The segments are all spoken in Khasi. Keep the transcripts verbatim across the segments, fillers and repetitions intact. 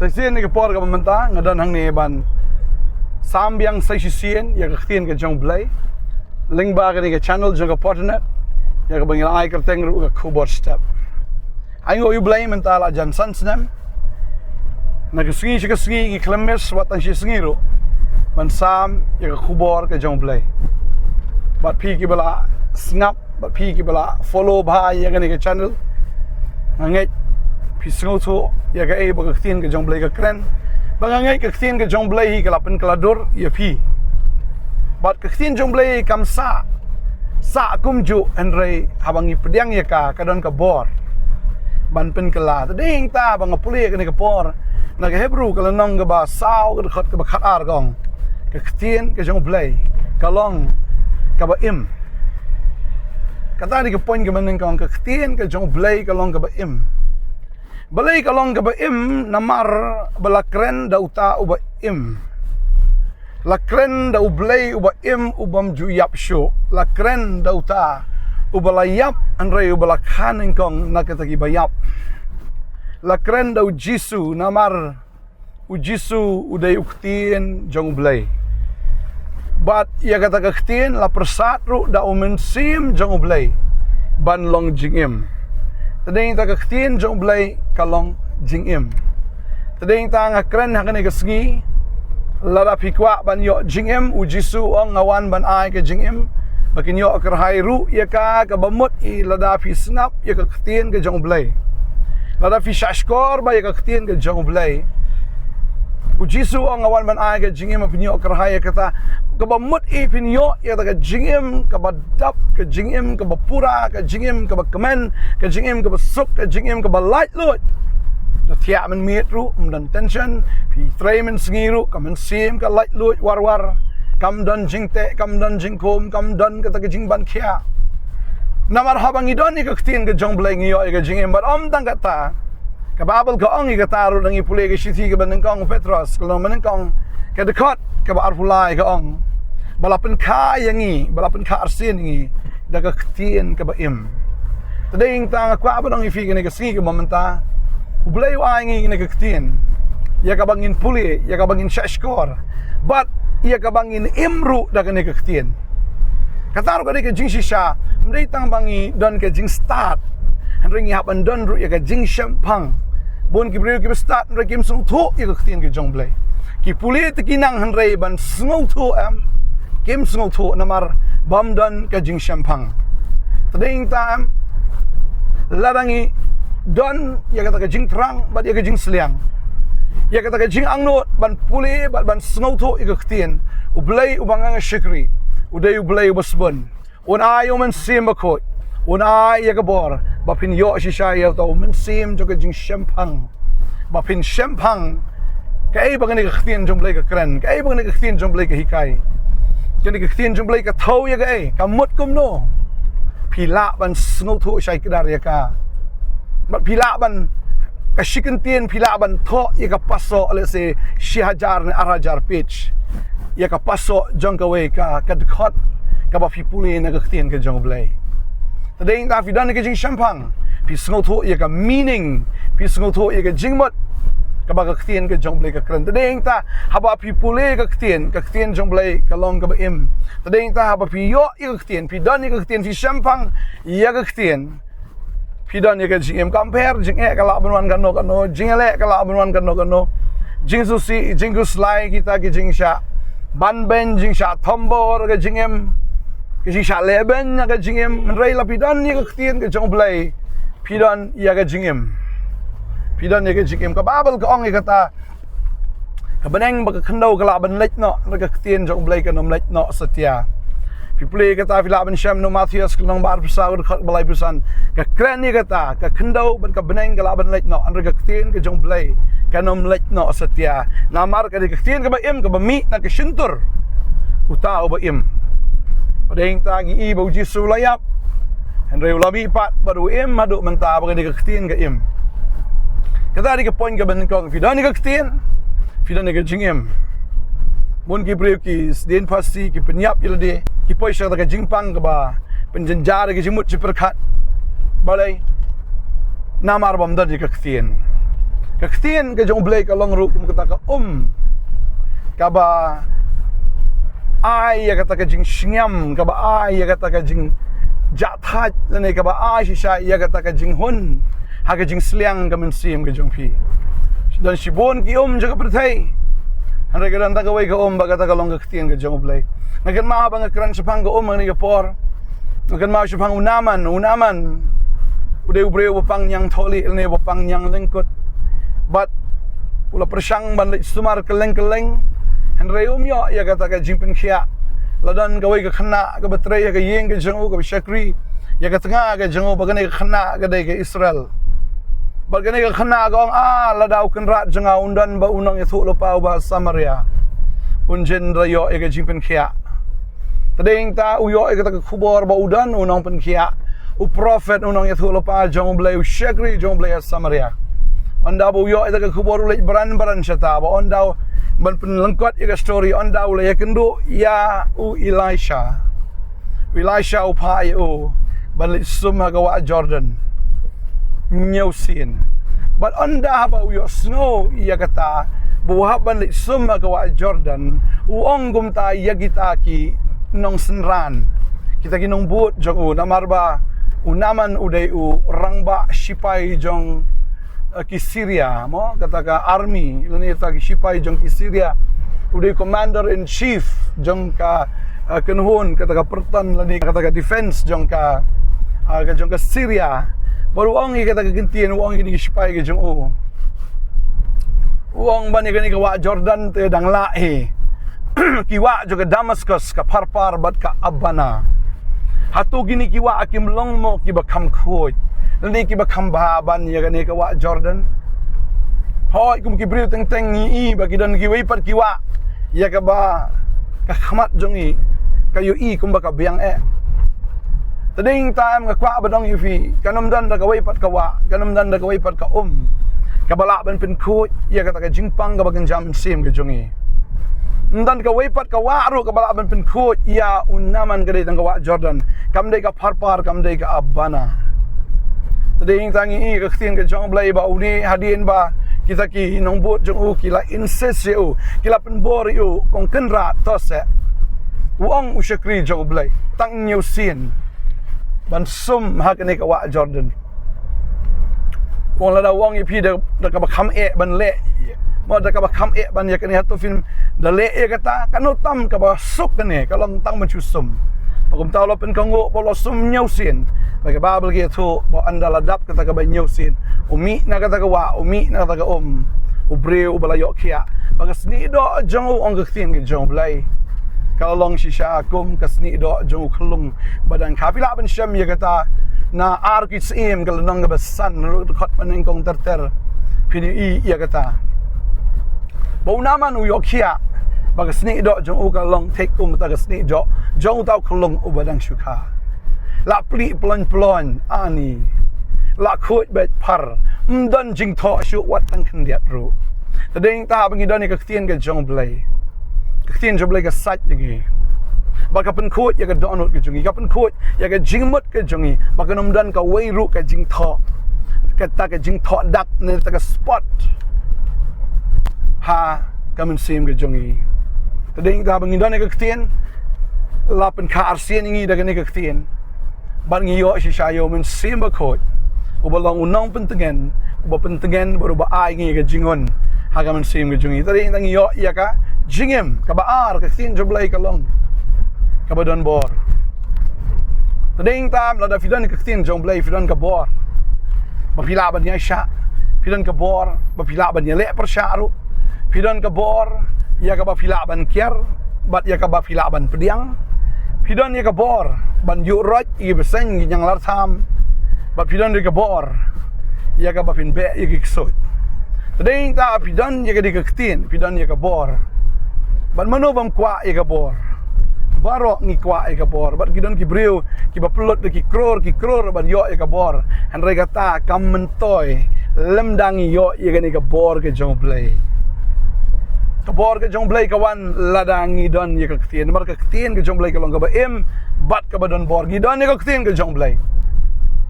Sa shisien ïa ka por kaba mynta nga don hangne ban sam biang sa shisien ïa ka ktien ka jong U Blei lyngba kane ka channel jong ka Potternet, ïa kaba ngi la ai kyrteng ruh ka Khubor Step. Ai nguh ïa U Blei mynta la jan san snem, na ka sngi sha ka sngi ngi khlem miss wat tang shi sngi ruh ban sam ïa ka khubor ka jong U Blei. Bad phi kiba la sngap, bad phi kiba la follow bha ïa kane ka channel, nga ngeit phi sngewthuh ïa kaei ba ka ktien ka jong U Blei ka kren. Ba nga ngeit ka ktien ka jong U Blei hi ka la pynkylla dur ïa phi. Bad ka ktien jong U Blei kam sah sah kumjuh, hynrei haba ngi pdiang ïa ka, ka don ka bor ban pynkylla. Te dei hangta ba nga pule ïa kane ka por, na ka Hebru ka lynnong kaba saw, ka dkhot kaba khatar ka ong, ka ktien ka jong U Blei ka long kaba im. Kata dei ka point kaba nyngkong, ka ktien ka jong U Blei ka long kaba im. Balei ka long kaba im? Namar ba la kren da uta uba im. La kren da U Blei uba im, u bym ju ïap shuh. La kren da uta uba la ïap, hynrei uba la kha nyngkong na kata kiba ïap. La kren da U Jisu, namar U Jisu u dei u ktien jong U Blei. Bad ïa kata ka ktien la pyrsad ruh da U Mynsiem jong U Blei ban long jingim. Te dei hangta ka ktien jong U Blei ka long jingim. Te dei hangta nga kren ha kane ka sngi, lada phi kwah ban ïoh jingim, U Jisu u ong, nga wan ban ai ka jingim, ba kin ïoh kyrhai ruh ïa ka kaba mut i. Lada phi sngap ïa ka ktien ka jong U Blei, lada phi shahshkor bha ïa ka ktien ka jong U Blei, U Jisu u ong, nga wan ban ai ka jingim ba phin ïoh kyrhai ïa kata kaba mut i, phin ïoh ïa kata ka jingim kaba dap, ka jingim kaba pura, ka jingim kaba kmen, ka jingim kaba suk, ka jingim kaba laitluid. Da thiah mynmiet ruh ym don tension, phi trei mynsngi ruh ka mynsiem ka laitluid war war. Kam don jingteh, kam don jingkhum, kam don kata ka jingban khiah. Namar haba ngi don ïa ka ktien ka jong U Blei ngi ïoh ïa ka jingim. Bad ym tang kata, ka Baibl ka ong ïa kata ruh, da ngi pule ka shithi kaba nyngkong Petros, ka lynnong ba nyngkong, ka dkhot kaba arphew lai ka ong, ba la pynkha ïa ngi, ba la pynkha arsien ïa ngi da ka ktien kaba im. Te dei hangta nga kwah ban ong ïa phi kane ka sngi kaba mynta, U Blei u ai ngi kane ka ktien ïa kaba ngin pule, ïa kaba ngin shahshkor, bad ïa kaba ngin im ruh da kane ka ktien. Kata ruh ka dei ka jingshisha, ym dei tang ba ngi don ka jingstad, hynrei ngi hap ban don ruh ïa ka jingshemphang. Bun ki briew kiba stad hynrei kim sngewthuh ïa ka ktien ka jong U Blei. Ki pule te ki nang hynrei ban sngewthuh em, kim sngewthuh namar bym don ka jingshemphang. Te dei hangta em, lada ngi don ïa kata ka jingthrang bad ïa ka jingsliang, ïa kata ka jingangnud ban pule bad ban sngewthuh ïa ka ktien, U Blei uba nga nga shakri u dei U Blei uba sbun. Un ai U Mynsiem Bakhuid, un ai ïa ka bor ba phin ïoh shisha ïa uta U Mynsiem jong ka jingshemphang, ba phin shemphang kaei ba kane ka ktien jong U Blei ka kren, kaei ba kane ka ktien jong U Blei ka hikai. Kane ka ktien jong U Blei ka thew ïa kaei, ka mut kumno. Phi lah ban sngewthuh shai kdar ïa ka. Bad phi lah ban, ka shi kyntien, phi lah ban thoh ïa ka pasoh, let's say, shi hajar ne ar hajar page ïa ka pasoh jong kawei ka, ka dkhot kaba phi pule na ka ktien ka jong U Blei. Te dei hangta phi don ïa ka jingshemphang, phi sngewthuh ïa ka meaning, phi sngewthuh ïa ka jingmut kaba ka ktien ka jong U Blei ka kren. Te dei hangta haba phi pule ka ktien, ka ktien jong U Blei ka long kaba im. Te dei hangta haba phi ïoh ïa ka ktien, phi don ïa ka ktien, phi shemphang ïa ka ktien, phi don ïa ka jingim. Kam pher, jingeh ka lah ban wan kano kano, jingïaleh ka lah ban wan kano kano, jingsngewsih, jingkhuslai, kita ki jingshah banbeiñ, jingshah thombor ka jingim, ka jingshah lehbeiñ ka jingim. Hynrei la phi don ïa ka ktien ka jong U Blei, phi don ïa ka jingim. Phi don ïa ka jingim. Ka Baibl ka ong ïa kata, ka bneng bad ka khyndew ka lah ban leit noh, hynrei ka ktien jong U Blei kan ym leit noh satia. Phi pule ïa kata, phi lah ban shem na u Mathaios ka lynnong ba arphew saw, ka dkhot ba laiphew san. Ka kren ïa kata, ka khyndew bad ka bneng ka lah ban leit noh, hynrei ka ktien ka jong U Blei kan ym leit noh satia. Namar ka dei ka ktien kaba im, kaba mih na ka shyntur uta uba im. Bad hangta ngi i ba U Jisu u la ïap, hynrei u la mih pat bad u im haduh mynta, ba ka dei ka ktien ka im. Kata dei ka point kaba nyngkong, phi don ïa ka ktien, phi don ïa ka jingim. Bun ki briew ki sdien phasi, ki pynïap ïa lade, ki poi sha kata ka jingpang kaba pynjynjar ïa ka jingmut jingpyrkhat. Balei? Namar bym don ïa ka ktien. Ka ktien ka jong U Blei ka long ruh kum kata ka um kaba ai ïa kata ka jingshngiam, kaba ai ïa kata ka jingjahthait, lane kaba ai shisha ïa kata ka jinghun ha ka jingsliang ka mynsiem ka jong phi. Don shibun ki um jong ka pyrthei, hynrei ka don kata kawei ka um, ba kata ka long ka ktien ka jong U Blei. Nga kynmaw ba nga kren shaphang ka um ha kane ka por, nga kynmaw shaphang u Naaman. U Naaman u dei u briew uba pang ñiang thylliej lane uba pang ñiang lyngkut. Bad u la pyrshang ban leit sumar kylleng kylleng, hynrei um ïoh ïa kata ka jingpynkhiah. La don kawei ka khynnah kaba trei ha ka ïing ka jong u, kaba shakri ïa ka tnga ka jong u, ba kane ka khynnah ka dei ka Israel. Bad kane ka khynnah ka ong, ah, lada u kynrad jong nga un don bad u nongïathuhlypa uba Samaria, un jin da ïoh ïa ka jingpynkhiah. Te dei ta u ïoh ïa kata ka khubor ba u don u nongpynkhiah, u prophet, u nongïathuhlypa jong U Blei, u shakri jong U Blei ha Samaria. Ynda ba u ïoh ïa kata ka khubor u leit bran bran shata, ba ynda ban pynlyngkot ïa ka story, ynda u la ïakynduh ïa u Elisha. U Elisha u phah ïa u ban leit sum ha ka wah Jordan hynñiew sien. Bad ynda ba u ïohsngew ïa kata ba u hap ban leit sum ha ka wah Jordan, u ong kumta ïa kita ki nongsynran, kita ki nongbud jong u, namar ba u Naaman u dei u rangbah shipai jong, eh, ki Syria, mo, kata ka army, lane kata ki shipai jong ki Syria. U dei commander in chief jong ka, eh, kynhun, kata ka pyrton, lane kata ka defense jong ka, eh, ka jong ka Syria. Bad u ong ïa kata ka kyntien, u ong ïa kine ki shipai ka jong u, u ong, ban ïa kane ka wah Jordan te dang lah hi. Ki wah jong ka Damascus, ka Pharpar bad ka Abana. Hato kine ki wah kim long mo kiba kham khuid, lane kiba kham bha ban ïa kane ka wah Jordan? Hooid, kum ki briew teng teng ngi i ba ki don kiwei pat ki wah ïa kaba ka khmat jong ngi ka ïohi kumba ka biang eh. Te dei ta em nga kwah ban ong ïa phi, kan ym don da kawei pat ka wah, kan ym don da kawei pat ka um kaba lah ban pynkhuid ïa kata ka jingpang kaba kynja mynsiem ka jong ngi. Ym don kawei pat ka wah ruh kaba lah ban pynkhuid ïa u Naaman, ka dei tang ka wah Jordan. Kam dei ka Pharpar, kam dei ka Abana. Te dei ta ngi i ka ktien ka jong U Blei ba une hadien ba kita ki nongbud jong u ki la insist ïa u, ki la pynbor ïa u, kong kynrad, to seh. U ong u shakri jong U Blei, tang hynñiew sien ban sum ha kane ka wah Jordan. Kong lada u ong ïa phi da, da kaba kham eh ban leh, mo, da kaba kham eh ban ïa kane, hato phim da leh ïa kata? Katno tam kaba suk kane, ka long tang ban shu sum. Ba kumta u la pynkohnguh, ba u la sum hynñiew sien. Ba ka Baibl ka ïathuh ba ynda la dap kata kaba hynñiew sien, u mih na kata ka wah, u mih na kata ka um, u briew uba la ïoh khiah. Ba ka snieh doh jong u, ong ka ktien ka jong U Blei, ka la long shisha kum ka snieh doh jong u khyllung ba dang kha. Phi lah ban shem ïa kata na Ar ki Syiem, ka lynnong kaba san, ruh dkhot ba nyngkong ter ter. Phin ïohi ïa kata ba u Naaman u ïoh khiah, ba ka snieh doh jong u ka long thik kum kata ka snieh doh jong uta u khyllung uba dang shu kha. La plieh ploiñ ploiñ ani, la khuid beit phar, ym don jingthoh shuh wat tang khyndiat ruh. Te dei ta ba ngi don ïa ka ktien ka jong U Blei. Ka ktien jong U Blei ka sait ïa ngi, ba ka pynkhuid ïa ka dohnud ka jong ngi, ka pynkhuid ïa ka jingmut ka jong ngi, ba kan ym don kawei ruh ka jingthoh, kata ka jingthoh dak ne kata ka spot ha ka mynsiem ka jong ngi. Te dei ta ba ngi don ïa ka ktien, la pynkha arsien ïa ngi da kane ka ktien. Bad ngi ïoh shisha ïa u Mynsiem Bakhuid, uba long u nongpyntngen, uba pyntngen bad uba ai ngi ka jinghun ha ka mynsiem ka jong ngi. Te dei ta ngi ïoh ïa ka jingim kaba ar, ka ktien jong U Blei ka long kaba don bor. Te dei ta em, lada phi don ka ktien jong U Blei, phi don ka bor ba phi lah ban ïaishah, phi don ka bor ba phi lah ban ïaleh pyrshah ruh, phi don ka bor ïa kaba phi lah ban kiar bad ïa kaba phi lah ban pdiang. Phi don ïa ka bor ban ïuh roit ïa ki bseiñ, ki ñianglartham, bad phi don ïa ka bor ïa kaba phin beh ïa ki ksuid. Te dei ta phi don ïa ka, dei ka ktien, phi don ïa ka bor. Bad mano bym kwah ïa ka bor? Baroh ngi kwah ïa ka bor. Bad ki don ki briew kiba pynlut da ki kror ki kror ban ïoh ïa ka bor, hynrei kata kam myntoi lymda ngi ïoh ïa kane ka bor ka jong U Blei. Ka bor ka jong U Blei ka wan lada ngi don ïa ka ktien. Namar ka ktien ka jong U Blei ka long kaba im bad kaba don bor. Ngi don ïa ka ktien ka jong U Blei,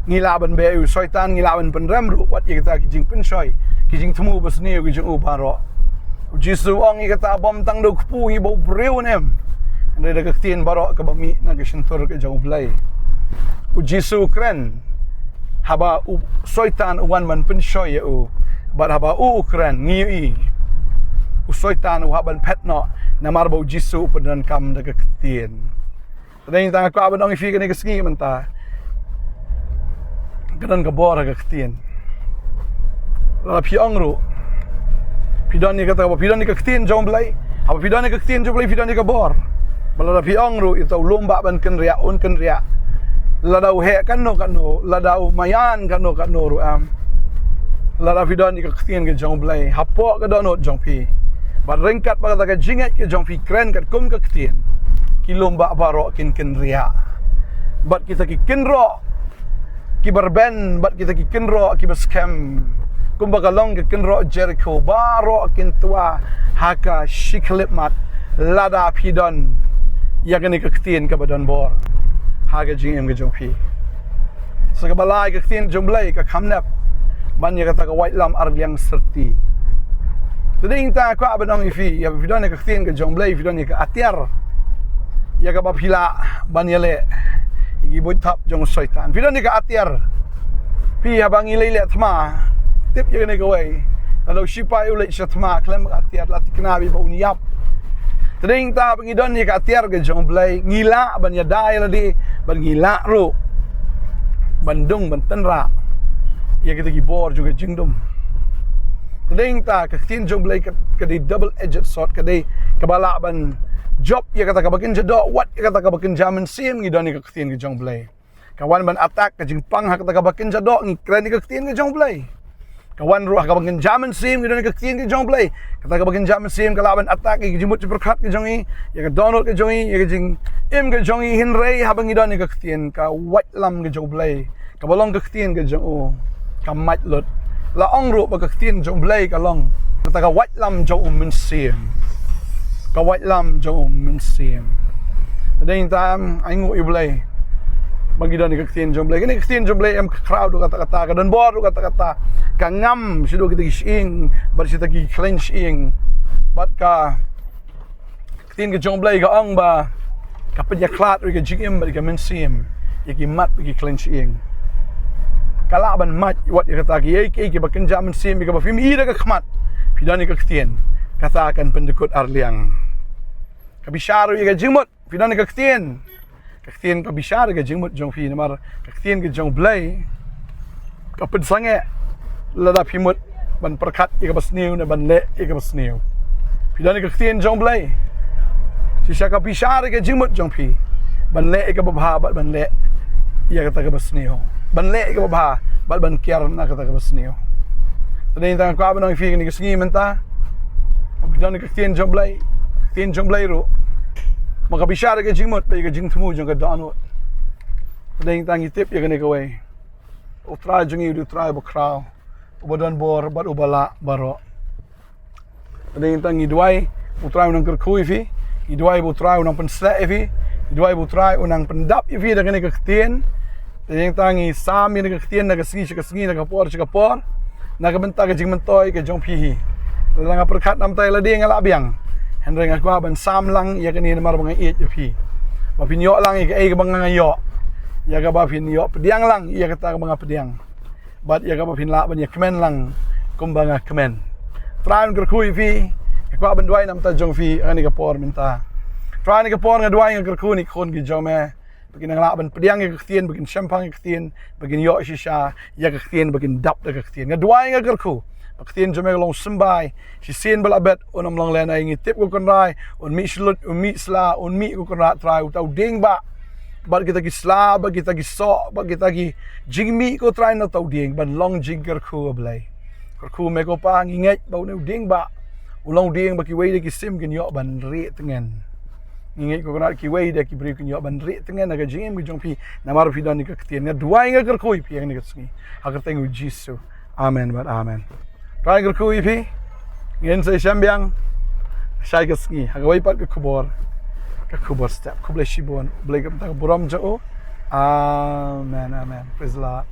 ngi lah ban beh ïa u Soitan, ngi lah ban pynrem ruh wat ïa kita ki jingpynshoi ki jingthmu basniew ki jong u baroh. U Jisu u ong ïa kata, bym tang da u kpu hi ba u briew un im, hynrei da ka ktien baroh kaba mih na ka shyntur ka jong U Blei. U Jisu u kren haba u Soitan u wan ban pynshoi ïa u, bad haba u u kren, ngi ïohi u Soitan u hap ban phet noh, namar ba u Jisu u pyndonkam da ka ktien. Te dei tang nga kwah ban ong ïa phi kane ka sngi mynta, ka don ka bor ha ka ktien. Lada phi ong ruh, phi don ïa kata, phi don ïa ka ktien jong U Blei. Haba phi don ïa ka ktien jong U Blei, phi don ïa ka bor. Bad lada phi ong ruh, ïa uta u lum bah ban kynriah, un kynriah. Lada u heh katno katno, lada u maïan katno katno ruh em, lada phi don ïa ka ktien ka jong U Blei hapoh ka dohnud jong phi, bad ryngkat bad kata ka jingngeit ka jong phi kren katkum ka ktien, ki lum bah baroh kin kynriah. Bad kita ki kynroh kiba rben, bad kita ki kynroh kiba skhem, kumba ka long ka kynroh Jerikho, baroh kin twa ha ka shi khyllipmat, lada phi don ïa kane ka ktien kaba don bor ha ka jingim ka jong phi. Sa kaba lai, ka ktien jong U Blei ka kham nep ban ïa kata ka waitlam arliang syrti. Te dei tang nga kwah ban ong ïa phi, ïa phi don ïa ka ktien ka jong U Blei, phi don ïa ka atiar ïa kaba phi lah ban ïaleh ïa ki buit thap jong u Soitan. Phi don ïa ka atiar. Phi, haba ngi leit leh thma, tip ïa kane kawei, lada u shipai u leit sha thma khlem ka atiar, la thikna beit ba un ïap. Te dei tang haba ngi don ïa ka atiar ka jong U Blei, ngi lah ban ïada ïa lade, bad ngi lah ruh ban dung ban tynrah ïa kita ki bor jong ka jingdum. Te dei tang ka ktien jong U Blei ka, ka dei double edged sword, ka dei kaba lah ban jop ïa kata kaba kynja doh, wat ïa kata kaba kynja mynsiem. Ngi don ïa ka ktien ka jong U Blei, ka wan ban attack ka jingpang ha kata kaba kynja doh, ngi kren ïa ka ktien ka jong U Blei. Ka wan ruh ha kaba kynja mynsiem, ngi don ïa ka ktien ka jong U Blei. Kata kaba kynja mynsiem ka lah ban attack ïa ka jingmut jingpyrkhat ka jong ngi, ïa ka dohnud ka jong ngi, ïa ka jingim ka jong ngi, hynrei haba ngi don ïa ka ktien, ka waitlam ka jong U Blei, kaba long ka ktien ka jong u, ka mait lut. La ong ruh ba ka ktien jong U Blei ka long kata ka waitlam jong u mynsiem. Ka waitlam jong u mynsiem. Te dei tang ai nguh ïa U Blei ba ngi don ïa ka ktien jong U Blei. Kane ka ktien jong U Blei em ka khraw ruh katta katta, ka don bor ruh katta katta, ka ngam shaduh kita ki shyieng bad kita ki khleiñ shyieng. Bad ka ktien ka jong U Blei ka ong ba ka pynïakhlad ruh ïa ka jingim bad ïa ka mynsiem, ïa ki mat bad ïa ki khleiñ shyieng. Ka lah ban mait wat ïa kata, kiei kiei kiba kynja mynsiem, ïa kaba phim i da ka khmat, phi don ïa ka ktien, kata kan pyndykut arliang. Ka bishar ruh ïa ka jingmut, phi don ïa ka ktien. Ka ktien ka bishar ïa ka jingmut jong phi, namar ka ktien ka jong U Blei ka pynsangeh lada phi mut ban pyrkhat ïa kaba sniew ne ban leh ïa kaba sniew. Phi don ïa ka ktien jong U Blei, shisha ka bishar ïa ka jingmut jong phi ban leh ïa kaba bha bad ban leh ïa kata kaba sniew, ban leh ïa kaba bha bad ban kiar na kata kaba sniew. Te dei tang nga kwah ban ong ïa phi kane ka sngi mynta, phi don ïa ka ktien jong U Blei, ka ktien jong U Blei ruh ma ka bishar ïa ka jingmut bad ïa ka jingthmu jong ka dohnud. Te dei tang ngi tip ïa kane kawei, U Trai jong ngi u dei U Trai uba khraw, uba don bor bad uba lah baroh. Te dei tang ngi duwai ba U Trai un nang kyrkhu ïa phi, ngi duwai ba U Trai un nang pynshlur ïa phi, ngi duwai ba U Trai un nang pyndap ïa phi da kane ka ktien. Te dei tang ngi sam ïa kane ka ktien na ka sngi sha ka sngi, na ka por sha ka por, na ka bynta ka jingmyntoi ka jong phi hi. Lada nga pyrkhat na ka bynta ïa lade nga lah biang, hynrei nga kwah ban sam lang ïa kane namar ba nga ïeit ïa phi, ba phin ïoh lang ïa kaei kaba nga nga ïoh, ïa kaba phin ïoh pdiang lang ïa kata kaba nga pdiang, bad ïa kaba phin lah ban ïa kmen lang kumba nga kmen. Trai un kyrkhu ïa phi. Nga kwah ban duwai na ka bynta jong phi ha kane ka por mynta. Trai, ha kane ka por nga duwai, nga kyrkhu ïa ki khun ki jong me, ba kin nang lah ban pdiang ïa ka ktien, ba kin shemphang ïa ka ktien, ba kin ïoh shisha ïa ka ktien, ba kin dap da ka ktien. Nga duwai, nga kyrkhu ba ka ktien jong me ka long symbai, shisien ba la bet un ym long lehnoh. Ngi tip ko Kynrad un mih shlur, un mih sla, un mih ko Kynrad Trai, uta u dieng bah, bad kita ki sla, bad kita ki soh, bad kita ki jingmih ko Trai na uta u dieng, ban long jingkyrkhu, A Blei. Kyrkhu me ko Pa, ngi ngeit ba une u dieng bah u long u dieng ba kiwei de ki sim kin ïoh ban rieh tngen. Ngi ngeit ko Kynrad kiwei de ki briew kin ïoh ban rieh tngen ha ka jingim ka jong phi namar phi don ïa ka ktien. Nga duwai, nga kyrkhu ïa phi ha kane ka sngi ha ka kyrteng u Jisu. Amen bad amen. Trai kyrkhu ïa phi. Ngin sa ïashem biang shai ka sngi ha kawei pat ka khubor, ka khubor step. Khublei shibun. Blei ka bynta ka burom jong u. Amen, amen. Praise the Lord.